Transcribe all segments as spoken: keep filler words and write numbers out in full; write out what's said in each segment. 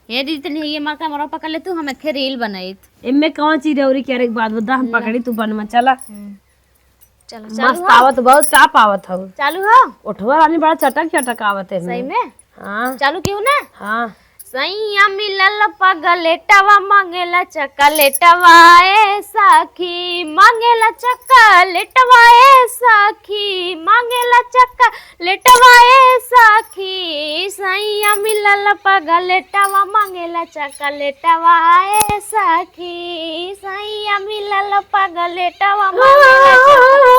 हे दीदी, तनी ये मार कैमरा पकड़ ले तू, हम एक ठे रील बनाइत। एमे कौन चीज रौरी के, एक बात बता, हम हम्म। पकड़ी, तू बनवा, चला। हम्म। चलो, चालू मस्त हो? आवत, बहुत टॉप आवत हो। चालू हो? उठवा रानी बड़ा चटक चटक आवत है सही एमे। में? हाँ। चालू क्यों ना? हाँ। सैया मिलल पगलेटवा, मांगेला चकलेटवा, ए सखी, मांगेला चकलेटवा, ए सखी, मांगेला चकलेटवा, ए सखी, सैया मिलल पगलेटवा, मांगेला चकलेटवा, ए सखी, सैया मिलल पगलेटवा, मांगेला चकलेटवा।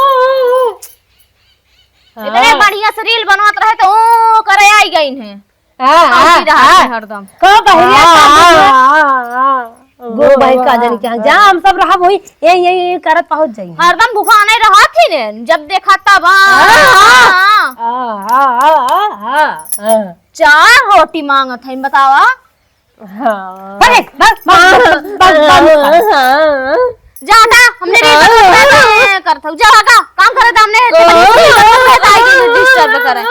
हाँ। इतने बढ़िया से रील बनवत रहे तो ओ करे आई गई है। हाँ, हाँ, हाँ। हरदम। का बहिरिया हाँ, का हाँ, बहिरिया? हाँ, हाँ, हाँ। गो भाई का जानी क्या, हाँ। जहाँ हम सब रहब वही, ये, ये, ये करत पहुँच जाई। हरदम भुखाने रहत ही ने, जब देखा तब, हाँ, हाँ, हाँ। हाँ, हाँ, हाँ, हाँ, हाँ। चार रोटी मांगत है, बतावा। हाँ। अरे, बस, बस, बस, बस, बस, बस। हाँ। जा, जा, हमने नहीं करत है, करत हूँ। जा, जा, काम करे, हमने disturb करे।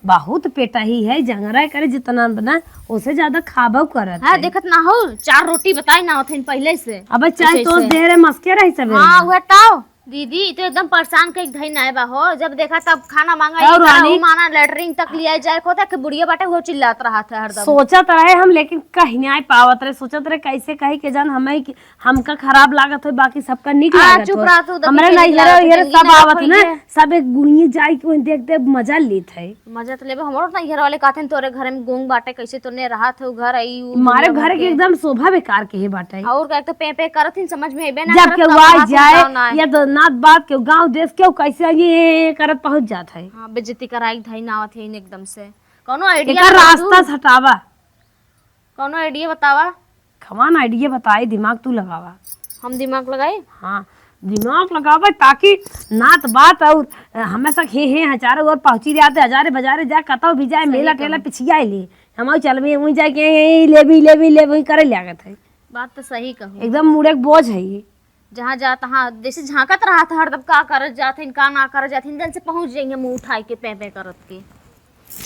बहुत पेटा ही है, जंगरा करे जितना बना, उसे ज्यादा खाबो करत हाँ, है। देखत ना हो, चार रोटी बताई ना होथिन पहले से। अबे चाहे ऐसे, तो ऐसे। दे रे मस्के रही सबेरे। हाँ, वह तो। दीदी, ई तो एकदम परेशान कइके धई नाय बा हो। जब देखा तब खाना मांगा, और ई करा, रानी? ऊ मांगा, लेटरिन तक लिया जाए, खोता के बुढ़िया बाटे, वो चिल्लात रहत है हरदम। सोचत रहे हम, लेकिन कहीं नाय पावत रहे। सोचत रहे कैसे कही के जान हमें कि हमका खराब लागत होई, बाकी सबका नीक आ, लागत चुप होई। रह तू, हमरे देखी नैहरे चली वैहरे जात, सब जिंदगी आवत रखो ना, ये। सब एक गुनिये जाई के वहीं देख देख मजा लेत है। मजा तो लेबे, हमरो नैहर वाले कहथिन, "तोरे घर में गूंग बाटे, कैसे तोने रहत हो घर, आई ऊ मारे दुनिया भर घर के के।" एकदम शोभा बेकार के ही बाटे। और का, एक तो पे पे करत हिन, समझ में अइबे ना जब करत, केहू ना आई कहाँ से जाए, बताओ ना। या तो नात बात केहू गाँव देश केहू कैसे ये करत पहुँच जात है। हाँ, बेइज्जती कराई धई ना आवत है एकदम से। कौनो idea एकर बता तू। रास्ता से हटावा। कौनो idea बतावा। कमान idea बताई, दिमाग तू लगावा। हम दिमाग लगाई? हाँ, दिमाग लगावा ताकि नात बात और हमेशा हे हे हजारे और पहुँची जाते, हजारे बजारे जा, कतौ भी जाए, सही मेला कहू। ठेला पिछिया ले, हम चलबे वहीं जाके यहीं लेबी लेबी लेबी करे लागत है। बात तो सही कहू। एकदम मुड़े के बोझ है ये। जहाँ जा तहाँ जैसे झाँकत रहत है हरदम, का करत जात है, का ना करत जात है, जन से पहुँच जाएंगे मुँह उठाए के, पे पे करत के।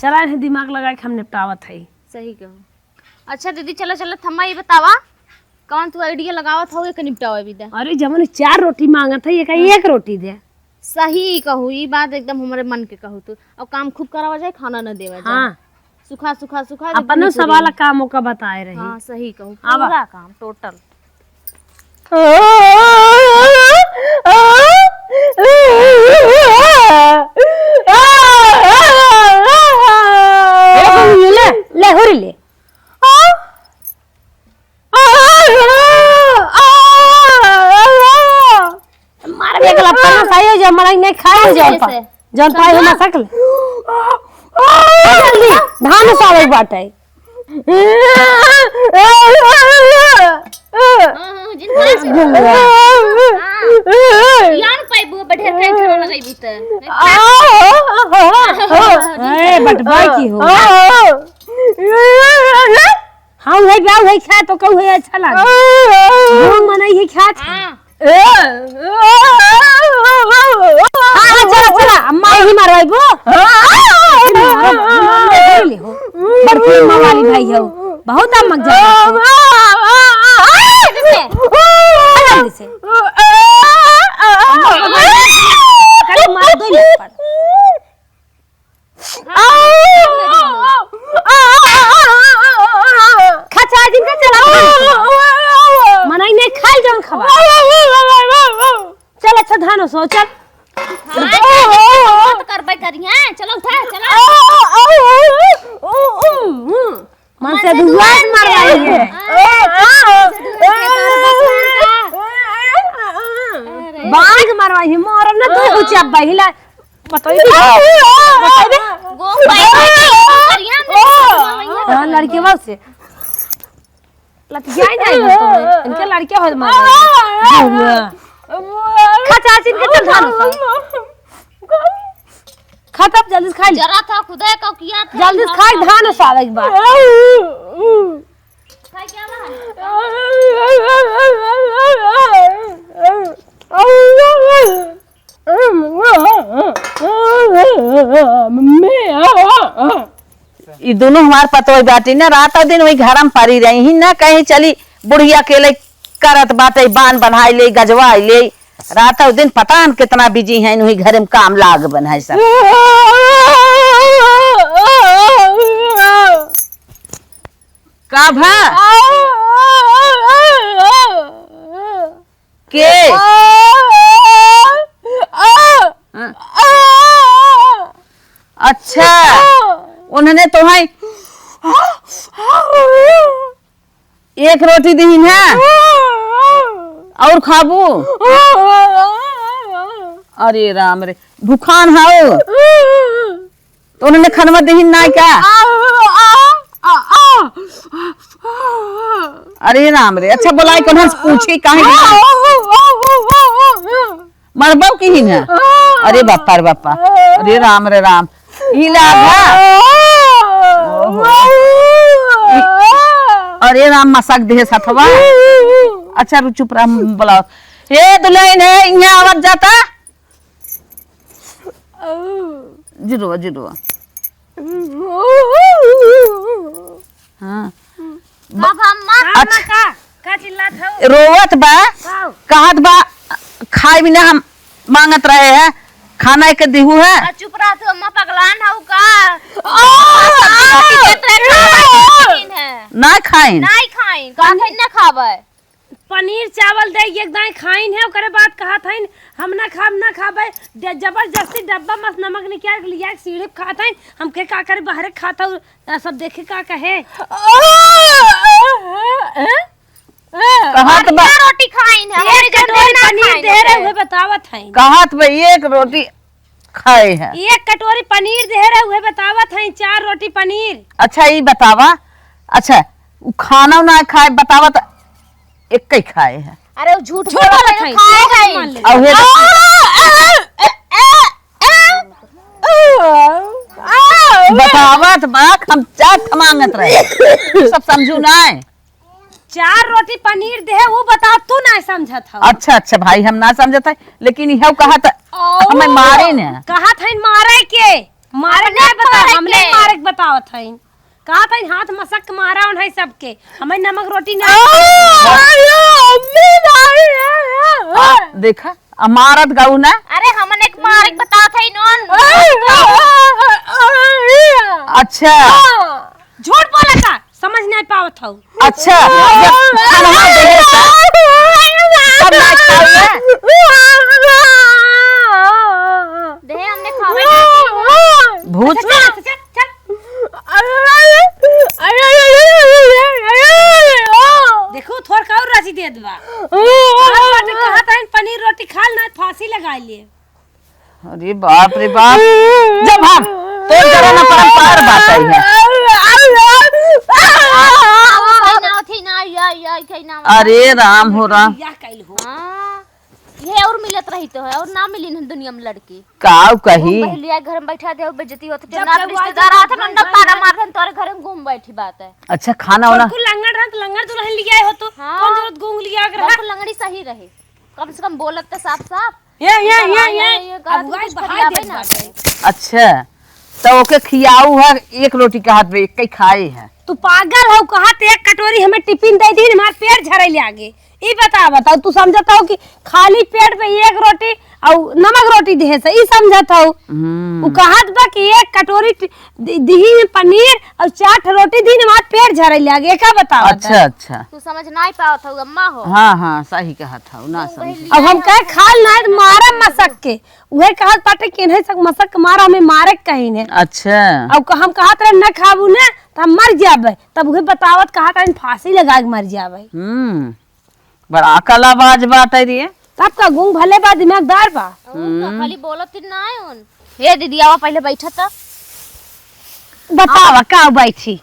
चला है दिमाग लगा के हम निपटावत है। सही कहू। अच्छा दीदी, चला, चला, थम्मा, ये बतावा, कौन तू idea लगावत हौ, एके निपटावे भी दे। अरे, जवन चार रोटी मांगत है, एका हाँ। एक रोटी दे। सही कहू, ई बात एकदम हमरे मन के कहू तू। अब काम खूब करावा जाए, खाना न देवा जाए। हाँ। सुखा, सुखा, सुखा, एकदम अपनो निचोड़े सवाल में। काम ओका बताए रही। हाँ, सही कहू, आवा। पूरा काम, total। ए, ले, ले, ले, हुरी ले। मार के गला पन्ना खाइयो, जो मड़ई नहीं खाए, जौन पा, जौन पाए हो ना सकल। जल्दी, धान साले बाटे। हाँ, हाँ, जिन खाए से। हाँ। यार, पाइबो, बढ़िया खाए, खाना लगाई बूते। ए, बटवा की हो। हाँ, वही बा, वही खा तो कहू है अच्छा लागे। वो मनई है खा। हाँ। हाँ, हाँ, चला, चला, अम्मा यही मारवाई बो। बड़की अम्मा वाली भाई हो, बहुत अम्मा के जाना हो। जल्दी से। अरे मार दो लपड़। खचा दिन का चला। मनई नहीं खाई जौन खवा। चल अच्छा धान ओसो, चल। हाँ, करबै करिहे, चलो उठा, चलो। मन से दुआ से मारवाई है। बांध मारवाई है, मोरम ना दो कुछ अब बहिला। बताई दे। बताई दे। गो पाई, पाई, पाई, करिया में हाँ, लड़के बस से। लतियाई नहीं हो तो। इनके लड़के हो मार। खचा चिन के चल धान उठा। खतम, जल्दी से खाई। जरा था खुदे को किया था। जल्दी से खाई, धान सारा एक बार। खाई क्या बा? ई दुनो हमार पतोह बाटी ना, रात और दिन वही घर में पड़ी रही ही ना, कहीं चली बुढ़िया अकेले करत बाटे, बान बनाई ले, गजवाई ले। रात और दिन पता न कितना बिजी हैं, वही घर में काम लाग बन है सब। का भा? के? हाँ। अच्छा, उन्होंने तो है एक रोटी दीन है और खाबू। अरे राम रे, भूखान हाउ। तो उन्होंने खनवा दीन ना क्या? अरे राम रे, अच्छा बोलाई, कौन से पूछी, काहे नहीं? मरबो की ही ना। अरे बापा रे बापा, अरे राम रे राम, ई लाग है। ओहो। ई, अरे राम, मसक देह सथवा। अच्छा, रु, चुप रह, बुलाओ। ए दुल्हन है, यहाँ आवत जाता। जुड़वा, जुड़वा। हाँ। अब अम्मा। अच्छा। का, का चिल्लात हौ? रोवत बा, का? कहत बा, खाए बिना हम मांगत रहे हैं, खाना के दिहू है। आ, चुप रह तू, अम्मा पगलान हौ का? आ, सब्जी रोटी देत रहे, खाए खाइन है। ना खाइन। ना खाइन, का खाइन ना खाबे? पनीर चावल दे एक दाई खाइन है, ओकरे बाद कहत हइन, "हम ना खाब, ना खाबे।" ज-, जबरदस्ती डब्बा मस नमक निकाल के लिया के सीढ़ी पे खात हइन। हमके का करे, बाहरे खात हौ, आ, सब देखे का कहे। कहत बा, रोटी खाइन है, एक कटोरी पनीर दे रहे, उहे बतावत हइन। कहत बा, एक रोटी खाए हैं। एक कटोरी पनीर दे रहे, उहे बतावत हईं, चार रोटी पनीर। अच्छा, ई बतावा, अच्छा, उ खाना ना खाए, बतावा त एक ही खाए हैं। अरे, उ झूठ झूठ बोलत बोलत हईं, हईं। खाए हईं। मान ले। और ये बतावत बात हम चार ठे मांगत रहे, सब समझू ना है। चार रोटी पनीर देहे, उ बताओ, तू ना समझत हौ। अच्छा, अच्छा भाई, हम ना समझत है, लेकिन इहउ कहत, ओ, हमें मारे न। कहत हईं मारे के, मारे अपने ना बता, मारे हमने के। मारे के बतावत हईं। कहत हईं हाथ मसक के मारा उन्हें सबके, हमें नमक रोटी ना। आ, अम्मी मारी है। आ, देखा, आ मारत गऊ ना। अरे, हमने के मारे के बतावत हईं नोन। अच्छा। झूठ बोलत है, समझ नहीं पावत हौ। अच्छा, जब खाना देहे त, तब ना खाऊ ना। देहे हमने खावे ना। भूत। अच्छा, चल, चल, चल। देखो, थोर का और राजी देत बा। आज बाटे कहत हईं पनीर रोटी खा ना, फांसी लगा ले। अरे बाप रे बाप, जब हम तो जरा ना परंपरा बात आई है। अरे राम हो राम। या कइल हो। हाँ, ये और मिलत रही तो है, और ना मिली न दुनिया में लड़की। काऊ कही? पहले घर में बैठा दे, बेइज्जती होत है, जब ना रिश्तेदार आते ना, तारा मार देन, तोरे घर में घूम बैठी बात है। अच्छा, खाना वाना। लंगड़ रहत, लंगड़ दुल्हन लिया हो तो हाँ। कौन जरूरत घूम लिया अगर लंगड़ी सही रहे, कम से कम बोलत तो साफ साफ। ये, ये, ये, ये, ये, अब वही कुछ बहाई देत बाटे। अच्छा, तो ओके खियाऊ है, एक रोटी कहत बे, एक ही खाए है। तू पागल हौ, कहत एक कटोरी हमें टिफिन दे दी, हमार पेट झरे लागे। ई बता, बताओ, तू समझत हौ कि खाली पेट पे एक रोटी और नमक रोटी देहे से, ई समझत हौ? हम्म। उ कहत बा कि एक कटोरी दि-, दिही में पनीर और चार ठो रोटी दी, हमार पेट झरे लागे, का बतावत अच्छा, है? अच्छा। तू समझ नाहीं पावत हौ, अम्मा हो। हाँ, हाँ, सही कहत हौ, ना समझ। अब हम कहे खाल ना, मारब मसक के। उहे कहत बाटे कि इन्हें सब मसक के मारा, हमें मारे के कहीं ने। अच्छा। अब हम कहत रहे, "न खाबू ने, त हम मर जाबे।" तब उहे बतावत कहत रहे, "फांसी लगा के मर जाबे।" हम्म। बड़ा कलाबाज बात है रे। तब का गूंग भले बा, दिमागदार बा। और का हम्म। खाली बोलत ही ना है उन। हे दीदी, आवा पहले बैठा त। बतावा, का बैठी?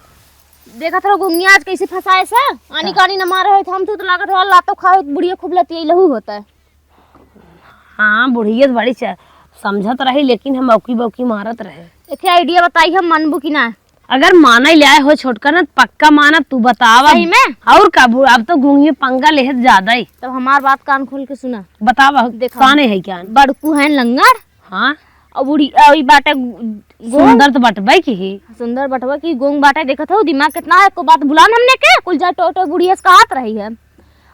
देखत रहो गुंगिया आज कैसे फंसाए से? आनी का? कानी न मारे होत, हम तो, तो लागत रहो लातो खाए, बुढ़िया खूब लतियैलहू होता है। हाँ, बुढ़िया तो बड़ी च-, समझत रही, लेकिन हम औकी बौकी मारत रहे। एक idea बताई, हम मानबू कि ना? अगर माने ले आए हो छोटका ना, तो पक्का मानब, तू बतावा। सही में? और का, बु-, अब तो गुंगी पंगा लेहत ज्यादा ही। तब हमार बात कान खोल के सुना। बतावा, देखा। काने है क्या? बड़कू है लंगड़। हाँ। और बुढ़ी, और ई बाटे गोंग। सुंदर तो बटबे की ही। सुंदर बटबे की गोंग बाटे, देखत हो, दिमाग कितना है, एको बात भुलान हमने के, कुल जा टोय टोय बुढ़िया से कहत रही है।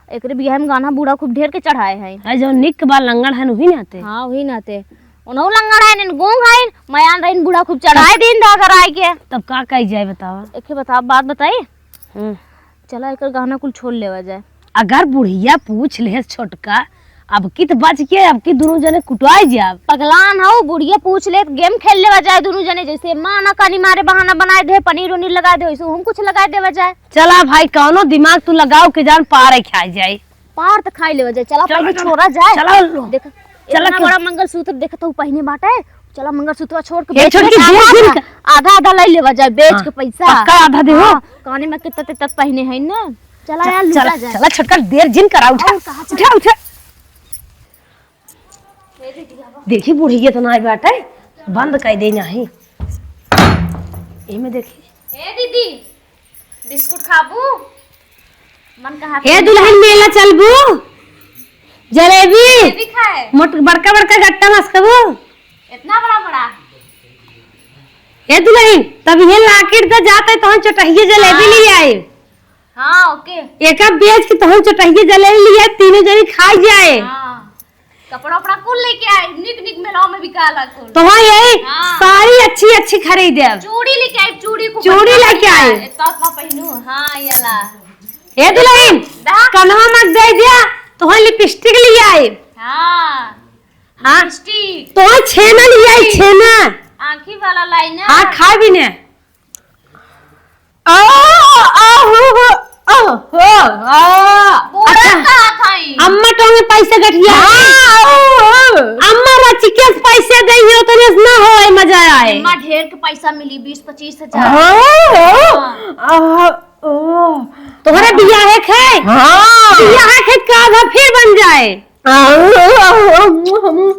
एकरे बियाह में गहना बूढ़ा खूब ढेर के चढ़ाए हैं। है जो निक बा लंगड़ है, वही नाते। हाँ, वही नाते। उनहु लंगड़ है, इन गोंग है, मयान रहीन बूढ़ा खूब चढ़ाए दिन धागर आए के। तब का कही जाए बतावा? एके बता, बात बताई। हम्म। चला एकर गहना कुल छोड़ लेवा जाए। अगर बुढ़िया पूछ लेस छोटका, अब की त बच के, अब की दुनू जने कुटाई जाब। पगलान हऊ, बुढ़िया पूछ लेत, गेम खेल लेवा जाए दुनू जने, जैसे माँ ना कानी मारे बहाना बनाए दे, पनीर उनीर लगा दे, वैसे हम कुछ लगा देवा जाए। चला भाई, कौनो दिमाग तू लगाओ के जान पार खाए जाए। पार त खाई लेवा जाए, चला चला, पहले चला। छोड़ा जाए। चला लो। देख, चला इतना क्यों? बड़ा मंगलसूत्र देखत हूँ पहिने बाटे, चला मंगलसूत्र छोड़ के ये बेच छोड़ के के आधा, देर दिन आधा, का आधा, आधा ले लेवा जाए, बेच हाँ, के पैसा। पक्का आधा देहो। हाँ, काने में कितना तितना पहिने है ना। चला यार, चला, लूटा जाए। चला छोटका, देर जिन करा, उठा। और कहाँ चला? उठा, उठा। देखी बुढ़िया तो ना बाटे, बंद कर दे नहीं। एमे देखी। ए दीदी, बिस्कुट खाबू? मन कहा हे दुल्हन, मेला चलबू? जलेबी? जलेबी खाए? मोट बड़का बड़का गट्टा मस्कबू? इतना बड़ा बड़ा? हे दुल्हन, तब ये लाकिट दे जाते तो हम चटहिए जलेबी हाँ। ले आए। हाँ, ओके। एका बेच के तो हम चटहिए जलेबी ले आए, तीनों जनी खा जाए। हाँ। कपड़ा उपड़ा कुल लेके आए, निक निक मेलवा में बिकाला कुल। तो हाँ, यही हाँ। साड़ी अच्छी अच्छी खरीद दे। चूड़ी लेके आए, चूड़ी को चूड़ी लेके आए। इतना उतना पहनू, हाँ, ये ला। ए दुल्हन, दा। कनवा मत दे दिया, तो हाँ लिपस्टिक ले आए। हाँ। हाँ। लिपस्टिक। तो हाँ छेना ले आए, छेना। आँखी वाला लाइनर। हाँ, खा भी ने। आ, आ, हो, हो, आ, हो, आ। बोला अच्छा। का खाई? अम्मा टोंगे पैसे गठिया। हाँ, ओ, ओ। अम्मा रचिके से पैसे दे हो तो ना होए मजा आए। अम्मा ढेर के पैसा मिली, बीस पच्चीस हजार। हाँ, हाँ। आ, ओ। तोहरे बियाहे खे? हाँ। बियाहे खे का आधा फिर बन जाए। आ, ओ, ओ, ओ, ओ।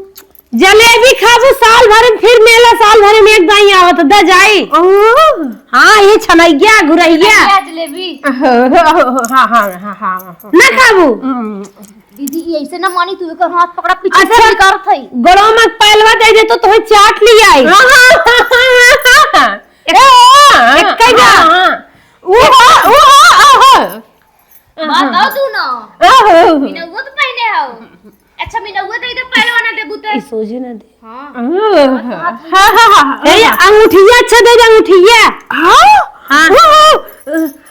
जलेबी खाबू साल भर में, फिर मेला साल भर में एक दाई आवत, द जाई। ओह। हाँ, ये छनैया, गुरैया। छनैया जलेबी। हाँ, हाँ, हाँ, हाँ, हाँ। ना खाबू? हम्म। दीदी, ये ऐसे ना मानी, तू एकर हाथ पकड़ा, पीछे से अच्छा, निकारत है। गड़वा में पैलवा दे दे तो तोहे चाट लिया आई। हाँ, हाँ, हाँ, हाँ, हाँ। एक, ए, हाँ, एक कह जा। हाँ, हाँ। वो, वो, वो, वो, वो। बताओ तू ना। ओहो। मिनौआ तो पहने हो। अच्छा, मिनौआ दे दे, पहलवा ना देबू ते। ई सोझे ना दे। हाँ। ओहो। हाँ, हाँ, हाँ, हाँ। ए, अंगूठिया अच्छा दे दे, अंगूठिया। हाँ? हाँ। ओहो।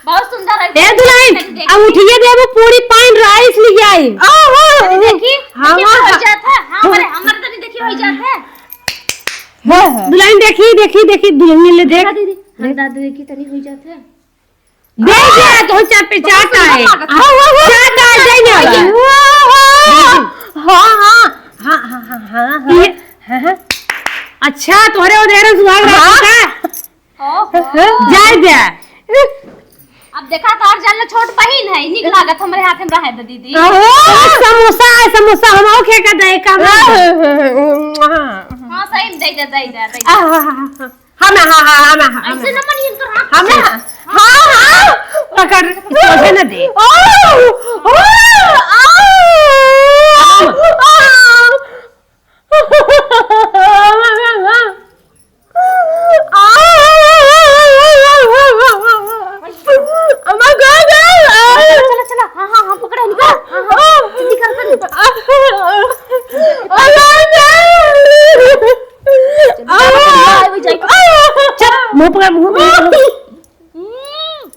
बहुत सुंदर है। ए, दुल्हन, तनी देखी। अंगूठिया देबू, पूरी पाइन राइस ले आई। ओहो। तनी देखी, हाँ, देखी, हाँ, हो हाँ। जात है। हाँ, हमारे, हमारे तनी देखी, हो जात है। हाँ, हाँ। दुल्हन देखी, देखी, देखी, दुल्हन ले देख। हाँ, दीदी। हाँ, दादू देखी, तनी हो जात है। दे दे, तो चाट पे चाट आए। हाँ, हाँ, हाँ। चाट आए, जाए ना। हाँ, हाँ, हाँ, हाँ। ये, हाँ, हाँ। अच्छा, तोहरे उधर सुहाग रात हाँ। का? ओहो। जाए दे। अब देखा, तोर जान ले छोट बहिन है, निक लागत हमरे हाथ में रहे दे दीदी। ओहो, समोसा है, समोसा हम आओ खे का दे का। हाँ। हाँ, सही में दे दे, दे दे, दे दे। हाँ, हाँ, हाँ, हाँ। हम, हाँ, हाँ, हम, हाँ, हम। ऐसे न मनी इनकर हाथ हम, पकड़। हाँ, हाँ, पकड़, सोझे न दे। ओ, ओ, आ। चला, चला, चला। हाँ, हाँ, हाँ, पकड़ा, निकाल। हाँ, हाँ, जल्दी कर, कर। चल, मुंह पकड़, मुंह पकड़। हम्म।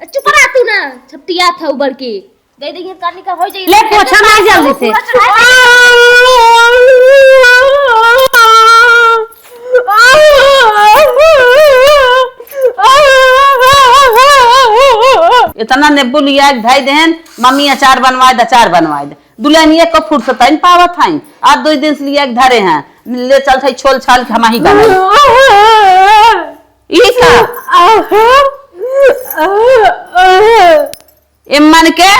चुप रहा तू ना, छपटिया था उबड़ के। दे दे ये कानी का हो जाई। ले, पोछा मार जल्दी से। पूरा चढ़ा दे। इतना नींबू लिया के धई देहन, मम्मी अचार बनवाए दे, अचार बनवाए दे। दुल्हनिया को फुर्सत है, पावत है। आज दो दिन से लिया के धरे हैं, ले चल थे छोल छाल के हम ही बनाई। ई का? एम्मन के?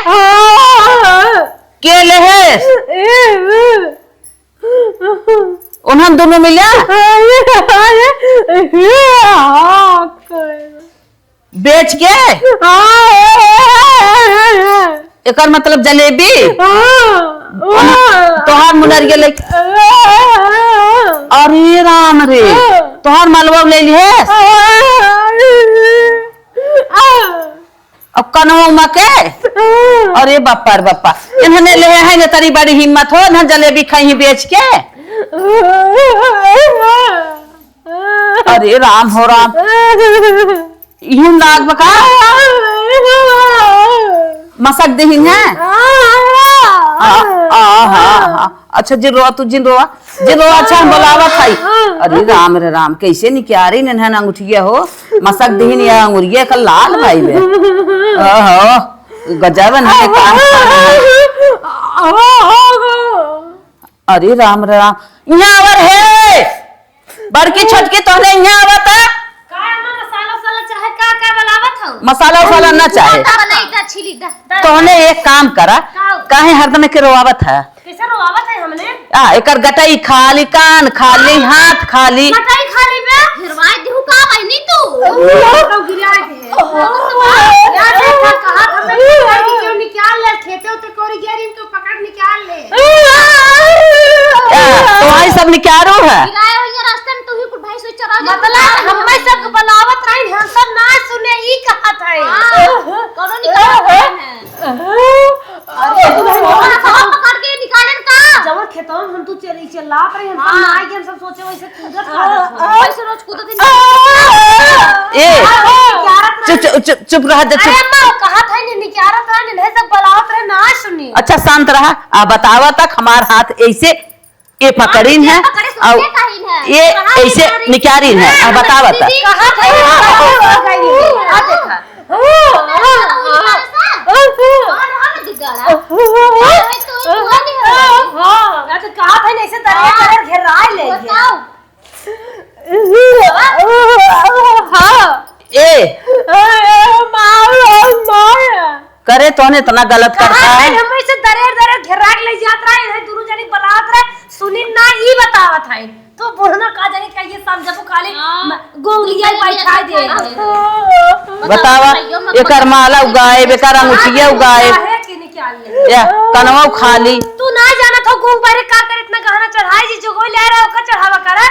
के लेहेस? उन्हन दुनू मिल्या? बेच के? एकर मतलब जलेबी? उन्हन तोहार मुनरिया लेके? अरे राम रे, तोहर मलवा ले लिहेस? अब कनवा उमा के? अरे बापा रे बापा, इन्हने ले है न तरी बड़ी हिम्मत हो, इन्हन जलेबी खाई बेच के। अरे राम हो राम, इहू नाग बका। मसक देहिन है। आ, आ, हा, हा। अच्छा, जिन रोवा, तू जिन रोवा, जिन रोवा। अच्छा, हम बोलावत हई। अरे राम रे राम, कैसे निकारे नन्हन अंगूठिया हो, मसक देहिन या अंगुरिया का लाल भाई बे। ओहो, गजब है काम। अरे राम रे राम, यहाँ आवर है। बड़की छोटकी तोहने यहाँ आवत है। का अम्मा, मसाला उसाला चाहे का, का बनावत हो? मसाला उसाला ना चाहे। दा, बनाई दा, छीली दा, दा। तोहने एक काम करा, का? काहे हरदम के रोआवत है? कैसे रोआवत है हमने? आ, एकर गटई खाली, कान खाली, हाथ खाली। गटई खाली बे? गिरवाई दिहु का बहिनी तू? तो गिराए दे। यार देखा, कहा था मैं कि क्यों निकाल ले, खेते उते कोरी गेरी तो पकड़ निकाल ले। का? तो भाई सब निकारो है। गिराए हुई है रास्ते में, तू ही कुल भाई से चरा गया। मतलब, हम भाई सब बलावत रही, हम सब ना सुने, ई कहत है। हाँ, कौनो निकाल रहे हैं। अरे, तू भाई, हम सब पकड़ के निकालन का? जवन खेतवा में हम तू चली, चिल्लात रही, हम सब हाँ। ना आए, हम सब सोचे वैसे कूदत फादत हो। कैसे रोज कूदत है? ए, चुप, चुप, चुप, चुप रहा जा, चुप। अरे अम्मा, वो कहा था, नहीं निकारत रहा, नहीं सब बलावत रहे, ना सुनी। अच्छा, शांत रहा। आ बतावा तक हमार हाथ ऐसे, ये पकड़ीन है, पकड़े और सुनिए काहिन है। ये ऐसे निकारीन है। आ बतावा तक। कहा था, नहीं निकारत रहा, नहीं निकारत रहा। आ देखा। कौन रहा ना दिगाड़ा? अरे तू ही हुआ नहीं हो। हाँ, मैं तो कहा था, नहीं से दरिया हाँ। दरिया घेराए ले। बताओ। हाँ। ए। मार, मार। करे तोहने इतना गलत करता है। हम ऐसे दरेर दरेर घेरा के ले जात रहे, इधर दोनों जनी बलात रहे, सुनी ना ई बतावत है। तो बुढ़ना का जाने का ये समझबू खाली हाँ। म-, गोंगलिया बैठा दे। बतावा, एकर माला उगाए, बेकार अंगूठिया उगाए। है कि निकाल ले। या, कनवा खाली। तू ना जानत हो गोंग बारे का करे इतना गहना चढ़ाए जी, जो गोई ले रहा ओकर चढ़ावा करे।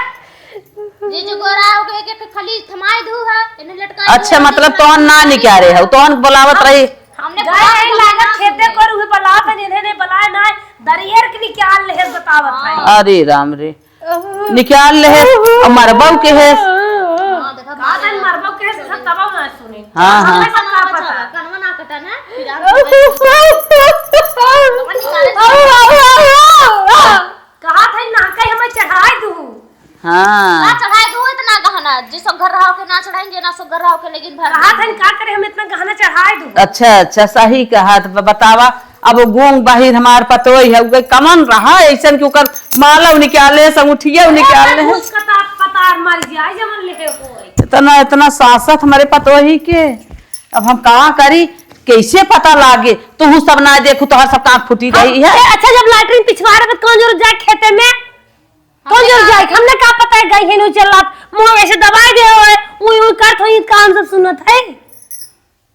जे जो गोरा हो गए के खाली थमाई दू है, इन्हें लटकाई अच्छा, दू है, मतलब इतना तोहन ना निकारे हो, तोहन बोलावत रही। हमने गाय बोला लागत था खेते हमने। कर उहे बलात है, इन्हें ने बलाए ना, दरियर के निकाल ले है, बतावत है। हाँ। अरे राम रे, निकाल ले है, अब मरबऊ के है। हाँ, देखा, का तन मरबऊ के है, सब तबाऊ ना सुने। हाँ, हाँ। हमें सब का पता। कनवा ना कटा ना, फिर आप कनवा निकाले से कहा था ना, कहीं हमें चढ़ाई दू। हाँ। ना चढ़ाए दू इतना गहना, जे सब घर रहा के ना चढ़ाएंगे, ना सब घर रहा के, लेकिन भर कहा था, का करे हम इतना गहना चढ़ाए दू? अच्छा, अच्छा, सही कहा। तो ब-, बतावा, अब वो गोंग बाहिर हमार पतोई है, वो कमन रहा ऐसन कि ओकर माला निकाले, अंगूठिया निकाले है। उसका ता-, पतार मर जाए, जमन ले होए। इतना, इतना सासत हमारे पतोही के, अब हम का करी, कैसे पता लागे? तू सब ना देखू, तोहर सब आँख फूटी गई है। अच्छा, अच्छा, जब लैट्रिन पिछवा रहे, तो कौन जरूरत जाए खेते में? कौन जरूर जाए? हमने का पता है, गई है नु चलत, मुंह ऐसे दबाई दे होए, उई, उई करत होई, कान से सुनत है।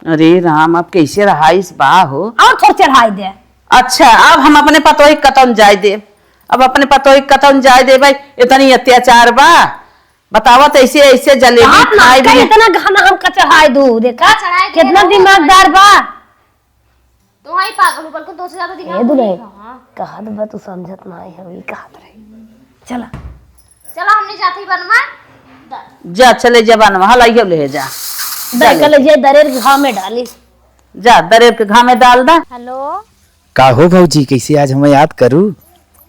अरे राम, अब कैसे रहाइस बा हो? और थोड़ चढ़ाई दे। अच्छा, अब हम अपने पतोही कतन जाए दे, अब अपने पतोही कतन जाए दे भाई, इतनी अत्याचार बा। बतावा तो ऐसे, ऐसे जलेबी बात ना खाए कर, भी। इतना गहना हमका चढ़ाए दू, देखा? चढ़ाए दे कितना रहो। दिमागदार बा। तो वही पागल हो, बल्कि दो से ज्यादा दिमाग ए दुल्हन, नहीं है, हाँ। कहत बा तू समझत ना है, हम ई कहत रही। चला। चला, हमने जाते ही बनवा। जा, चले जा बनवा, हल आइयो ले जा। जा दर ले। कल जे दरेर के घाव में डाली। जा, दरेर के घाव में डाल दा। हेलो। का हो भौजी, कैसे आज हमें याद करू?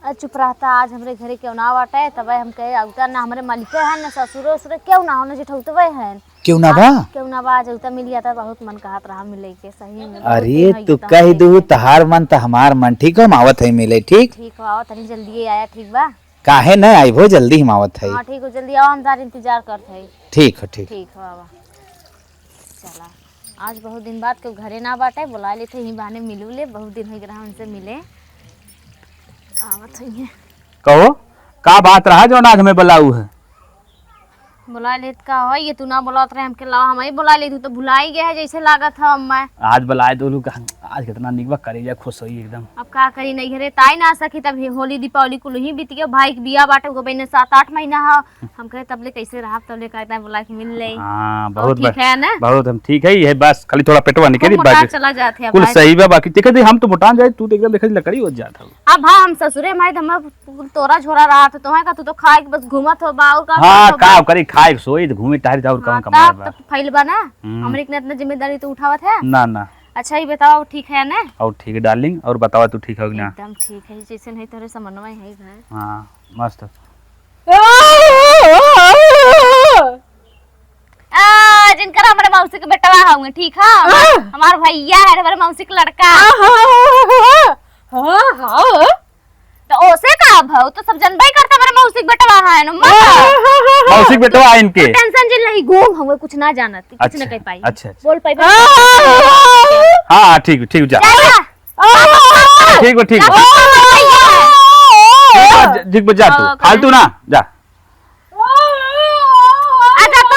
अरे चुप रहता, आज हमरे घरे केहू ना बाटे, तबे हम कहे अउता ना हमरे मलिके हैं, ना ससुरे उसुरे, केहू ना हो, ना जेठौतवे हैं। केहू ना बा? आज केहू ना बा, आज अउता मिल जाता, बहुत मन कहत रहा मिले के, सही में, बहुत अरे दिन हो तू गया कह हमरे दू, के। तहार मन त हमार मन, ठीक हो, हम आवत है मिले, ठीक? ठीक हो, आओ, तनी जल्दी आया, ठीक बा? काहे न आइबो, जल्दी हम आवत है। हाँ, ठीक हो, जल्दी आओ, हम तार इंतजार करत है। ठीक हो, ठीक। ठीक हो, आवा। चला, आज बहुत दिन बाद केहू घरे ना बाटे, बुला लेते ही बहाने मिलू ले, बहुत दिन हो गया उनसे मिले। आवत है ये। कहो, का बात रहा जौन आज हमें बुलाऊ है? बुला लेत का हो, ये तू ना बुलात रहे हमके लावा, हम ही बुला लेत, तू तो भुलाई गया है जैसे लागत है अम्मा। आज बुलाए दो लोग, आज कितना निक बा, करेजा खुश होई एकदम। अब का करी, नैहरे ताई ना सकी, तब ही होली दीपावली कुल ही बीत गयो। भाई के बियाह बाटे, ओके बहिने सात आठ महीना ह। हम कहे तबले कैसे रहब, तबले का इतना बोला के मिल ले। हाँ, और बहुत ठीक बा-, है ना? बहुत हम ठीक है, ये बस खाली थोड़ा पेटवा निकली, खूब मोटा बाकी चला जात है कुल भाई। सही बा। बाकी देखे दे, हम तो मोटान जाए, तू तो एकदम देखे लकड़ी हो जात है। अब हाँ, हम ससुरे माई तो हम तोरा झोरा रहत है, तोहे का, तू तो खाए के बस घूमत हो बा, और का हाँ, करत हो का बा? करी, खाए के सोई तो घूमे टहरी जाओ, और कौन हाँ, कमाए तब बा? तो फैल बा ना। हम्म। हमरे इतना, इतना जिम्मेदारी तो उठावत है ना, ना। अच्छा, ये बताओ, ठीक है ना? और ठीक है डार्लिंग, और बतावा तू ठीक हो कि ना? एकदम ठीक है, जैसे नहीं तोरे समन्वय है घर। हाँ, मस्त। आ, जिनकर हमरे मौसी के बेटवा हउए, ठीक है? हमार भैया है, हमरे मौसी के लड़का। हाँ, हाँ। तो ओसे का भौ, तो सब जनबे करता, हमरे मौसी के बेटवा है न, मत। मौसी के बेटवा है इनके। टेंशन जिन नहीं, गूंग हउए, कुछ ना जानत, कुछ ना अच्छा, कह पाई। अच्छा, अच्छा। बोल पाई। हाँ, हाँ, ठीक, ठीक, जा। जा, जा। ठीक बा, ठीक बा। जा, जा। ठीक बा, ज-, ठीक बा, जा तू। हाँ, फालतू ना, जा। अच्छा, तो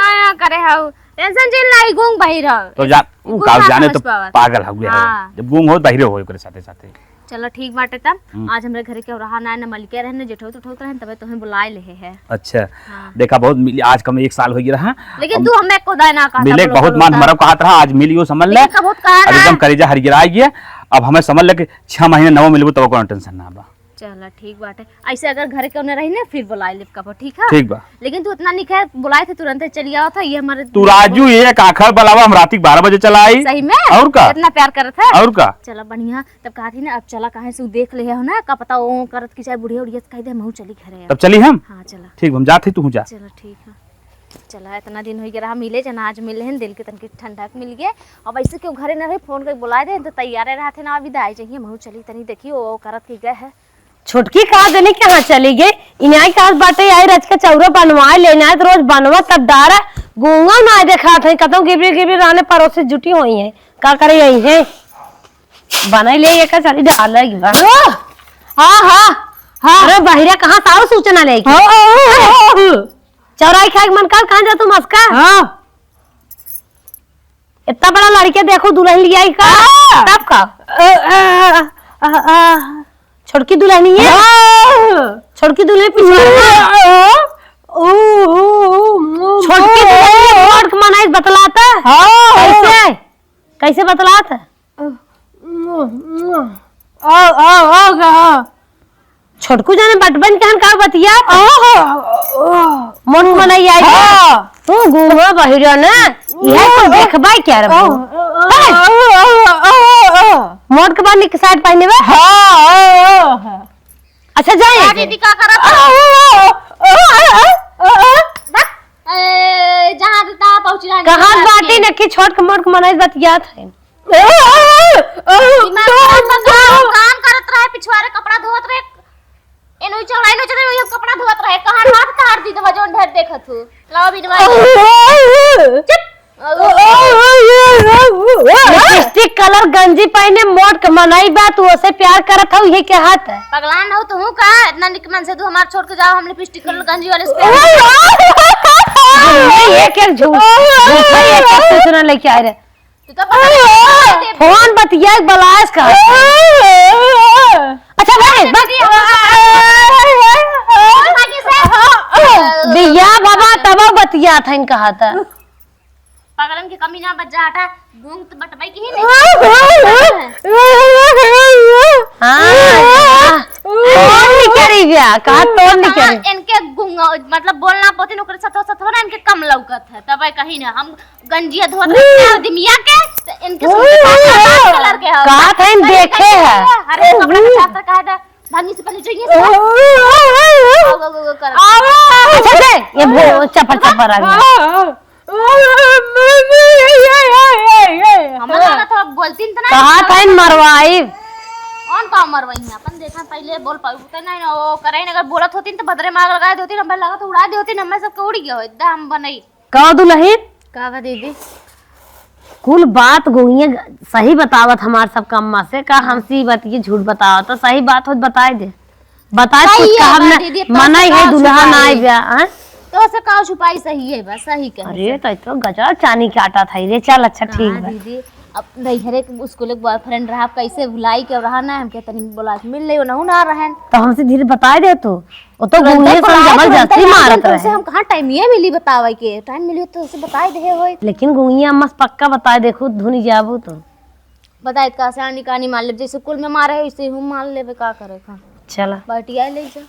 आया करे हऊ। टेंशन जिन लाई, गूंग बहिर हऊ। तो जा, ऊ गूंग का ना जाने समझ तो पावत। पागल हउए हऊ। हाँ। जब गूंग हो, बहिरे हो ओकरे साथे साथे। चलो, ठीक बाटे तब। हम्म। आज हमरे घरे केहू रहा ना, न मलिके रहे, न जेठौत उठौत रहे, तबे तोहे बुलाए लेहे है। अच्छा। हाँ। देखा, बहुत मिली, आज कम एक साल हो गया रहा। लेकिन अब तू हमें को दाय ना कहता, मिले बोलो, बहुत बोलो मान ता। हमारा कहत रहा, आज मिलियो समझ ले। लेकिन कबूत कहा अब एकदम ना। करेजा हरिगिराइ गया। अब हमें समझ ले कि छह महीने नवा मिलबो, तब कोनो टेंशन ना बा। चला, ठीक बाटे। ऐसे अगर घरे केहू ना रही ना, फिर बुलाए लेब कबो, ठीक है? ठीक बा। लेकिन तू इतना निक है, बुलाए थे, तुरंते चली आवत है, ये हमारे तू राजू एक आखर बुलावा, हम राती के बारह बजे चला आई। सही में? और का? इतना प्यार करत है। और का? चला, बढ़िया। तब कहा थी ना, अब चला, काहे से उ देख ले हो ना, का पता वो करत की चाहे बुढ़िया उढ़िया से कह दे, हम चली घरे। तब चली हम? हाँ, चला। ठीक, हम जात ही, तू जा। चला, ठीक है। चला, इतना दिन हो गया रहा मिले, जना आज मिले हैं, दिल के तनकी ठंडक मिल गया। अब ऐसे केहू घरे ना रहे, फोन करके बुलाए दे, तो तैयार रहते ना, अभी दाई चाहिए, महू चली तनी देखी, वो करत की गए है। छोटकी कहा देने कहाँ चली गई? इनाई कहा बाटे, आई रच के चौरा बनवा ले, इनाई तो रोज बनवा तब डारा, गूंगा ना देखात है, कतौ गिबरी गिबरी रहने पड़ोसी जुटी हुई है, का करे यही है? बनाई ले, ये का सारी डाल लगी बा। ओ, हाँ, हाँ, हाँ। अरे बहिरा कहाँ साहु सूचना लेके? हाँ, हाँ, हाँ, हाँ। चौराई खाए के मन कर, कहाँ जा तू मस्का? हाँ। इतना बड़ा लड़के देखो, दुल्हन लिया ही का? हाँ। तब का? अ, अ, अ, अ, अ। छोटकी दुल्हनी है? हाँ। छोटकी दुल्हन पीछे वाला है? हाँ। ओ, ओ, ओ, ओ, छोटकी ओ, दुल्हन है, ओ। मोट के मनाई बतलाता? हाँ। कैसे? कैसे बतलाता? आओ, आओ, आओ, आओ। छोटकू जाने बटबन कहन का बतिया? आहा, आहा। मोट मनई आई। हाँ। तू घूमा बहिरा ना, यह तो देखबाई क्या रे? आहा, आहा, आहा, आहा। मोट के बाद निक साइड पहने बा? हाँ, हाँ, हाँ। अच्छा, जाए का के? दीदी का करत? आहा, आहा, आहा, आहा। बस, ए, जहाँ देता पहुँच रहा है, कहाँ निकाल बाटी के। नखी छोट के मोट के मनई बतियात है। दिमाग खराब बा, काम, काम करत रहे, पिछुआरे कपड़ा धोत रहे, एनो चौड़ा, एनो चौड़ा, वही कपड़ा धोत रहे, कहाँ हाथ तार दी दवा, जौन ढेर देखत हो। लाओ बिनवा। चुप। लिपस्टिक कलर गंजी पहने मोट के मनई बा, तू ओसे प्यार करत हऊ, ये क्या हाथ है? पगलान हो तू का? इतना निक मन से तू हमार छोड़ के जाओ, हम लिपस्टिक कलर गंजी वाले से प्यार ये एक, एक झूठ, झूठा ये एक, एक सूचना लेके आए रहे। तू तो पता नहीं फोन बतिया बलास का। अच्छा भाई, बस। बिया बाबा तब बतिया था, इन कहा था। पागलन के कमी ना बच जा हटा, गूंग तो बटवाई की ही नहीं। हाँ, हाँ। तोड़ निकली गया, कहा तोड़ निकली। इनके गूंग, मतलब बोलना पोती नौकरी सतो सतो ना, इनके कम लौकत है, तब कहीं ना हम गंजिया धोत रहे हैं दिमिया के, तो इनके सुनते का कलर के हो। का था इन देखे है? अरे कपड़ा का शास्त्र कहा था, भागी से पहले चाहिए से। गो, गो, गो, गो कर। अच्छा दे, ये भो-, चपर चपर आ गया। हमें लगा तो अब बोलती न तो ना। कहा था इन मरवाई। कौन का मरवाई है? अपन देखा पहले बोल पाऊ तो नहीं ना, वो करे ना, अगर बोलत होती न तो बदरे में आग लगा देती न, हमें लगा तो उड़ा देती न, हमें सबके उड़ गया हो, एकदम हम बनई। का दुलहिन? का बा दीदी? कुल बात गोइये सही बतावत हमार सब कम्मा से, का हमसे ई बतिये झूठ बतावत, तो सही बात होत बताए दे। बताए सही कुछ है कहब बा ना, दीदी, तो मनई से है का दुल्हा छुपाई? ना आइबा, हैं? तो से का छुपाई, सही है बा, सही कहे अरे, से। तो, तो गजब चानी काटा था रे, चल अच्छा हाँ ठीक बा। दीदी, अब नैहरे के स्कूल के boyfriend रहा, अब कैसे भुलाई के रहा ना, हमके तनी बोला के मिल ले, ओनहु ना रहन। तो हमसे धीरे बताए दे तू, वो तो तुरंते गुंगिया से बोलाए, जबरदस्ती तुरंते मारत तुरंते रहे। हम कहाँ टाइम ये मिली बतावे के, टाइम मिली तो उसे बताए दे होई। लेकिन गुंगिया अम्मा से पक्का बताए देखू, धुनी जाबू तो। बताए का से आनी कानी मार ले, जैसे कुल में मारे है, वैसे हम मार लेबे, का करे का। चला। बटिया ले जा।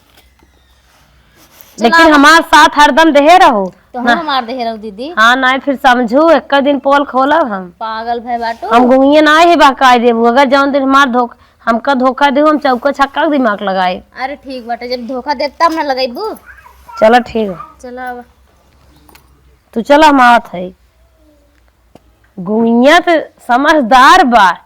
लेकिन चला। हमार साथ हरदम देहे रहो। तो हम ना। हमार देहे रहो दीदी। हाँ, नाहीं फिर समझू, एक दिन पोल खोलब हम। पागल भय बाटू। हम गुंगिया ना ही बहकाए देबू, अगर जौन दिन हमार धोख-, हमका धोखा देबू, हम चौका छक्का के दिमाग लगाए। अरे ठीक बाटे, जब धोखा देब तब ना लगाइबू। चला ठीक बा। चला अब। तू चला, हम आवत है। गुंगिया त समझदार बा।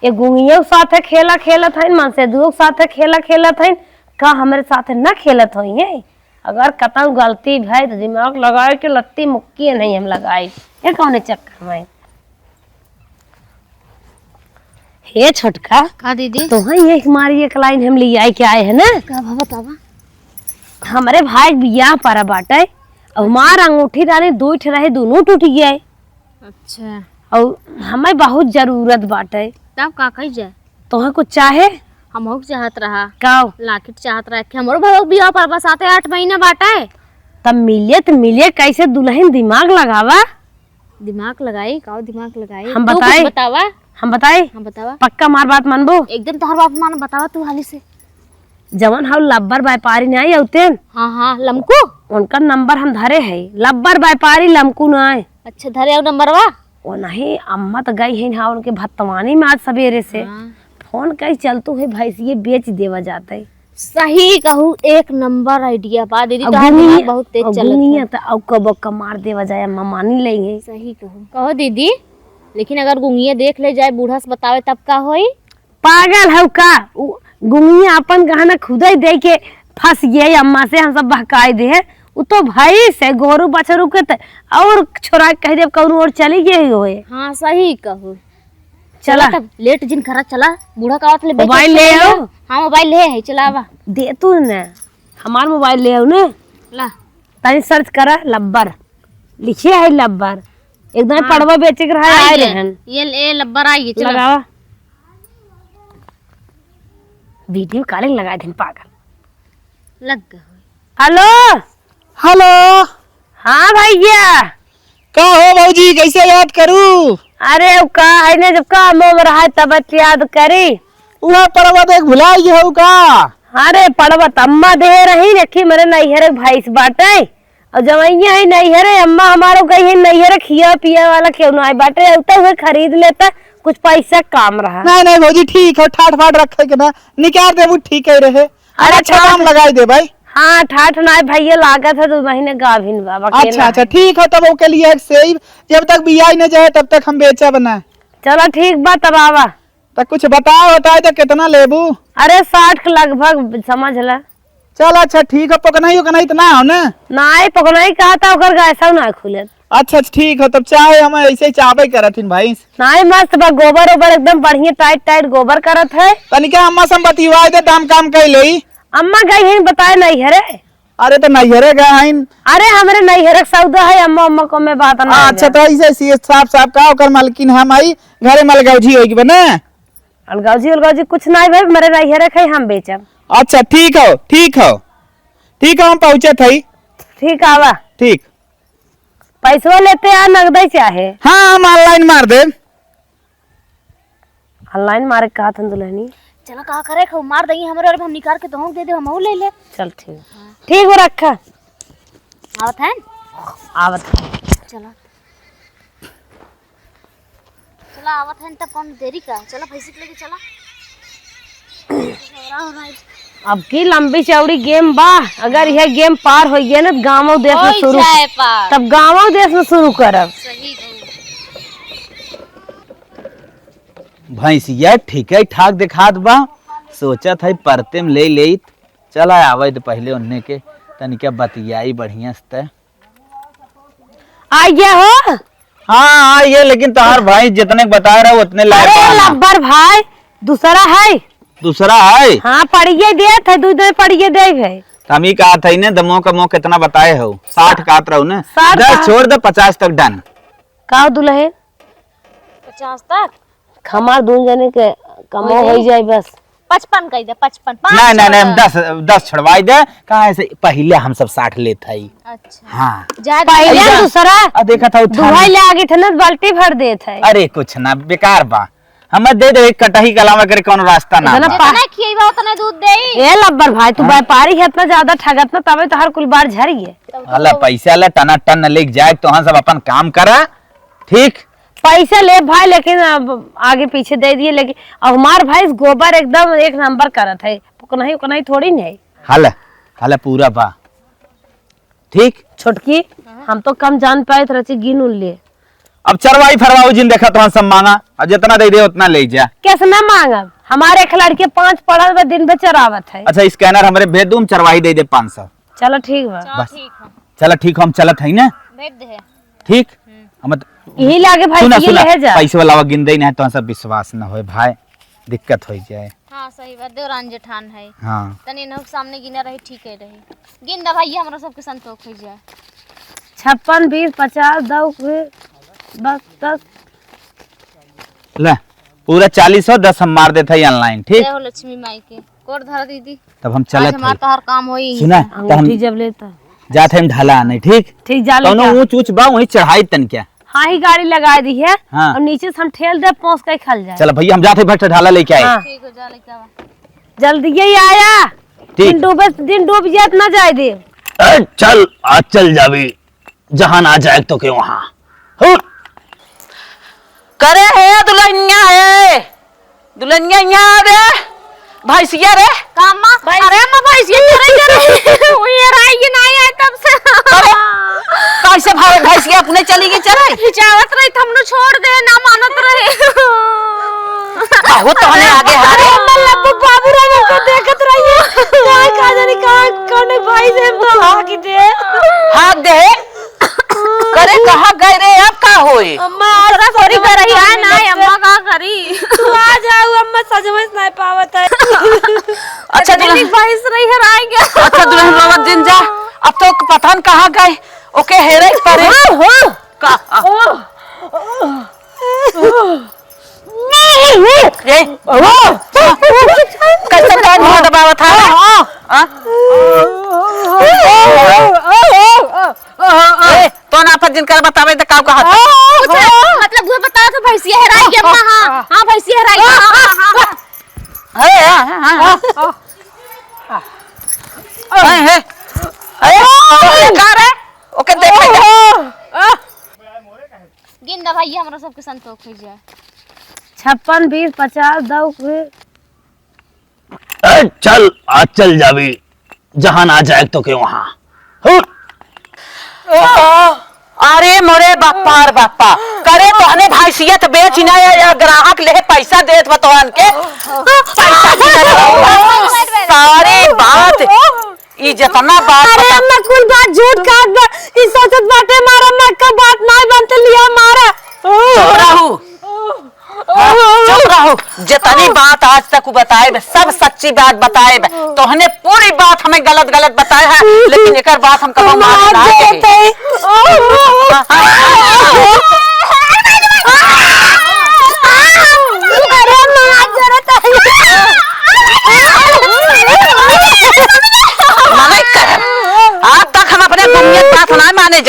ए गुंगिया के साथे खेला खेलत हइन, मनसेधुओ के साथे खेला खेलत हइन, का हमरे साथे न खेलत होइहें? अगर कतहूँ गलती भई त दिमाग लगाए के लत्ती मुक्की नहीं हम लगाई। ये कौने चक्कर में? हे छोटका, का दीदी? तोहई एक मारी एक लाइन हम लियाई के आए हैं ना? का भा बतावा? हमरे भाई के बियाह परा बाटे, अउर हमार अंगूठी रानी दुइ ठे रहे, दुनों टूट गए। अच्छा। अउर हमें बहुत जरूरत बाटे। तब का कही जाए? तोहे कुछ चाहे? हमहू के चाहत रहा। का? लाकिट चाहत रहा कि हमरो भाई के बियाह पर बस साते आठ महीना बाटे। तब मिले त मिले, कैसे दुल्हन दिमाग लगावा। दिमाग लगाई, का दिमाग लगाई? हम तू कुछ बताई? बतावा। हम बताई? हम बतावा। पक्का मार बात मानबो? एकदम तोहर बात मान, बतावा तू हाली से। जवन हउ लब्बर व्यापारी नाहीं अउतेन? हाँ, हाँ, लमकू? उनकर नंबर हम धरे है, लब्बर व्यापारी लमकू नाहीं। अच्छा, धरे अउ नंबरवा? ओ नहीं, अम्मा त गई है, हाँ, उनके भत्तवानी में आज सबेरे से। हाँ। फोन कई चलतू है, भैंसिये बेच देवा जाते। सही कहू, एक नंबर idea बा दीदी, अउ तोहार गुंगिया, दिमाग बहुत तेज अउ चलत गुंगिया है। त अउ कब कब मार देवा जाए, अम्मा मानी लेंगे। सही कहू। कहो दीदी, लेकिन अगर गुंगिया देख ले जाए, बूढ़ा से बतावे तब का होई? पागल हउ का? उ गुंगिया अपन गहना खुदे दे के फंस गया अम्मा से, हम सब बहकाए दे है। उ तो भैंस है, गोरू बछरू के त, अउर छोरा के कह देब कउनो ओर चली गई होए। हाँ, सही कहू। चला। चला तब, लेट जिन करा, चला। बूढ़ा का आवत ले, मोबाइल ले आओ। हाँ, मोबाइल ले है, चला आवा। दे तू न, हमार मोबाइल ले आओ न। ला। तनी search करा, लब्बर। लिखे है लब्बर। एक दिन हाँ। पड़वा बेचे के रहा, आए आए गए। रहन। ये ले, लब्बर आए गए, चला। लगावा। Video calling लगाए दिन पागल। लग गए। Hello। Hello। हाँ भैया। का हो भौजी, कैसे याद करू? अरे, उ का है ने, जब काम वाम रहा है, तब याद करी। उहे पड़वा देख भुलाई गए हो का? अरे, पड़वा त अम्मा दे रही, देखी, मेरे नैहर के भैंस बाटे। अउर जवइया है नैहरे, अम्मा हमारो कही है नैहरे, खिया पिया वाला केहू नाहीं बाटे, अउर त उहे खरीद लेता, कुछ पैसा काम रहा। नहीं, नहीं भौजी, ठीक है, ठाट फाट रखे के ना, निकाल देबू, ठीक है रहे। अरे अच्छा, ठाट दाम लगाई दे भाई। हाँ, ठाट नाहीं भैया, लागत है दो महीने गाभिन बा, बकेला अच्छा, अच्छा, है। ठीक है, तब ओके लिए एक सेब, जब तक बियाई न जाए, तब तक हम बेचब ना। चला ठीक बा, तब आवा। त कुछ बताओ, बताए त कितना लेबू? अरे, साठ के लगभग समझ ला। चल, अच्छा, ठीक है, पकनई उकनई त ना हो ना? नाहीं, पकनई कहा था, ओकर गैसौ ना खुलत। अच्छा, अच्छा, ठीक है, तब चाहे हम ऐसे ही चाबे करत हिन भाई। नाहीं, मस्त बा, गोबर ओबर एकदम बढ़िया टाइट टाइट गोबर करत है। तनिका अम्मा से हम बतिवाए दे, त हम काम कइ लेई। अम्मा गई है, बताए नैहरे। अरे, त नैहरे गए हइन। अरे, हमरे नैहरे के सौदा है, अम्मा, अम्मा को मैं बात ना अच्छा, है। त ऐसे, ऐसे साफ, साफ का ओकर मालकिन हम आई, घरे मलगौजी होई बने। अलगौजी, अलगौजी कुछ नाहीं भाई, मेरे नैहरे के है, हम बेचब। अच्छा, ठीक हो, ठीक हो, ठीक हो, हम पहुँचत हई। ठीक, आवा। ठीक। पैसवा लेते आ, नगदे चाहे? हाँ, हम online मार देब। Online मारे का थन दुल्हनी? चला, का करे, खूब मार देंगे हमरे, और हम निकाल के तोहूँ दे दे, हमहू ले ले। चल ठीक। हाँ। ठीक हो, रखा। आवत है? आवत है। चला। चला, आवत है, तब कौन देरी का? चला, भैंसी के लेके चला। अब की लंबी चौड़ी game बा, अगर यह game पार हो गया ना, तो गाँव देश में होई शुरू, जाए पार। तब गाँव देश में शुरू करब। सही कहू। भैंसिया ठीके ठाक देखात बा, सोचत है परते में ले लेइत। चला आवे त पहिले उन्ने के तनिका बतियाई बढ़िया से। त आ गया हो? हाँ, आ गया, लेकिन तोहार भाई जितने के बताए रहा उतने लायक अरे बा ना। लब्बर भाई, दूसरा है। दूसरा है? हाँ, पड़िए देत है, दू दो पड़िए दे है। त हम ही कहा था ने, दमो का मो कितना बताए हो? साठ कहत रहो ने। साठ दस कहा। छोड़ दे, पचास तक done। का हो दुल्हन? पचास तक? हमार दून जने के कमो होइ जाई। होइ जाई बस। पचपन कहि दे, पचपन, पाँच नहीं, नहीं, नहीं, हम छोड़। दस, दस छोड़वाई दे। कहाँ ऐसे पहिले हम सब साठ लेत हई। अच्छा। हाँ। जा पहिले जा। दूसरा अब देखा था, उठा दुहाई ले आगे थे ना, बाल्टी भर देत है। अरे कुछ ना, बेकार बा। हमें दे दे, एक कटही के अलावा करे कौनो रास्ता ना इतना बा। पा- जितना खियेबा उतना दूध देई। ए लब्बर भाई, तू हाँ। व्यापारी है, इतना ज्यादा ठगत ना, तबे तो हर कुल बार झरी है। तब तो हला लोग पैसा ला टना टन लेके जाए, तो हम सब अपन काम करा, ठीक? पैसा ले भाई, लेकिन अब आगे पीछे दे दिए, लेकिन अब हमार भैंस गोबर एकदम एक नंबर करत है, उकनही, उकनही थोड़ी नहीं है। हला, हला पूरा बा। ठीक? छोटकी, हाँ। हम तो कम जान पाए, तो रची गिन उन लिए। अब चरवाई फरवाऊ जिन देखा, तोहन सब मांगा, अब जितना दे दे उतना ले जा। कैसे ना मांगब? हमारे एक लड़के पांच पड़ल बा, दिन भर चरावत है। अच्छा, scanner हमरे भेज दू, हम चरवाही दे दे पाँच सौ। चलो ठीक बा। चलो बस। ठीक है। चलो ठीक हो, हम चलत हई ना। भेज दे। ठीक? हम्म। हम त-, यही लागे भाई, सुना, ये सुना, ले जा। पैसे वाला गिन दे, नहीं तो सब विश्वास न होए भाई, दिक्कत हो जाए। हाँ, सही बात, देवरान जेठान है। हाँ। तनी इनहु के सामने गिना रही, ठीक है रही। गिन दा भैया, हमरा सबके संतोष हो जाए। छप्पन, बीस, पचास, दो के, बस, दस। ले, पूरा चालीस हो, दस हम मार देत हई online, ठीक? जय हो लक्ष्मी माई के। कोड धरा दीदी। तब हम आज चलत हमार हई। तोहार काम होई। सुना, तो हम अंगूठी जब लेता। जात हई हम ढाला आने, ठीक? ठीक, जा ले कौनो क्या? ऊंच ऊंच बा, वहीं चढ़ाई तन क्या? हाँ, ही गाड़ी लगा दी है। हाँ। और नीचे से हम ठेल दे, पहुंच के खल जाए। चल भैया, हम जात हई, भट्ट ढाला लेके आए। हाँ। ठीक हो, जा लेके आवा। जल्दी ही आया। ठीक। दिन डूबे, दिन डूब जात ना जाए दे। ए, चल, आज चल जाबी, जहाँ ना जाए तो के वहाँ। हुट। करे हे दुल्हनिया हे, दुल्हनिया यहाँ रे, भैंसिया रे। का अम्मा? भैंस- अरे अम्मा, भैंसिया चरे गए रही। वो ये राई ये ना आए तब से। अरे, कैसे भाई भैंसिया अपने चली गई चरे? हिचावत रही, हमने छोड़ दे, ना मानत रहे। बहुत तोहने आगे हारे। अरे अम्मा, लब्बू बाबू राम हमको देखत रहिए। कहाँ, कहाँ जाने कहाँ, कौन भाई से हम तो हाक दे। हाक दे। करे, कहाँ गए रे, अब का होई? अम्मा, आज थोड़ी सजमस गरही ना आए ना, मिलत है। अम्मा का करी? तू आ जाऊ, अम्मा, सजमस ना पावत है। अच्छा, दुल्हन। इतनी भैंस रही है, राय गया। अच्छा, दुल्हन, रोवत जिन जा। अब तो पता न कहाँ गए, ओके हेरे परे। हाँ, हाँ। का? ए, कैसे तोर मुंह दबावत है? हाँ? ए, तो ना पर जिनकर बतावे तो का कहत? कुछ मतलब वो बताओ तो भैंसिया हेराई गया, हाँ, हाँ, हाँ, भैंसिया हेराई गया, हाँ, हाँ, हाँ, हाँ। ए, हाँ, हाँ, हाँ। ए, ए, ए, का रे? ओके, देख ले। गिन दा भैया, हमरा सबके संतोष हो जाए। छप्पन, बीस, पचास, दो के। ए, चल, आज चल जाबी, जहाँ ना जाए तो के वहाँ। हुट। अरे मोरे बापा रे बापा, करे तोहने भैंसियत बेच ना या, या ग्राहक ले पैसा देत बा तोहन के। पैसा गिनत रहो। सारी बात ई जितना बात अरे बता- अम्मा, कुल बात झूठ कहत बा। ई सोचत बाटे मारा अम्मा, का बात नाय बनते लिया मारा। चुप रहू। हाँ, चुप रहू। जितनी बात आज तक उ बताए बे, सब सच्ची बात बताए बे। तोहने पूरी बात हमें गलत गलत बताए है, लेकिन एकर बात हम कबो मान मार ना देते। अरे मार जरूरत है। मने करब। आज तक हम अपने दुनिया के बात ना माने जब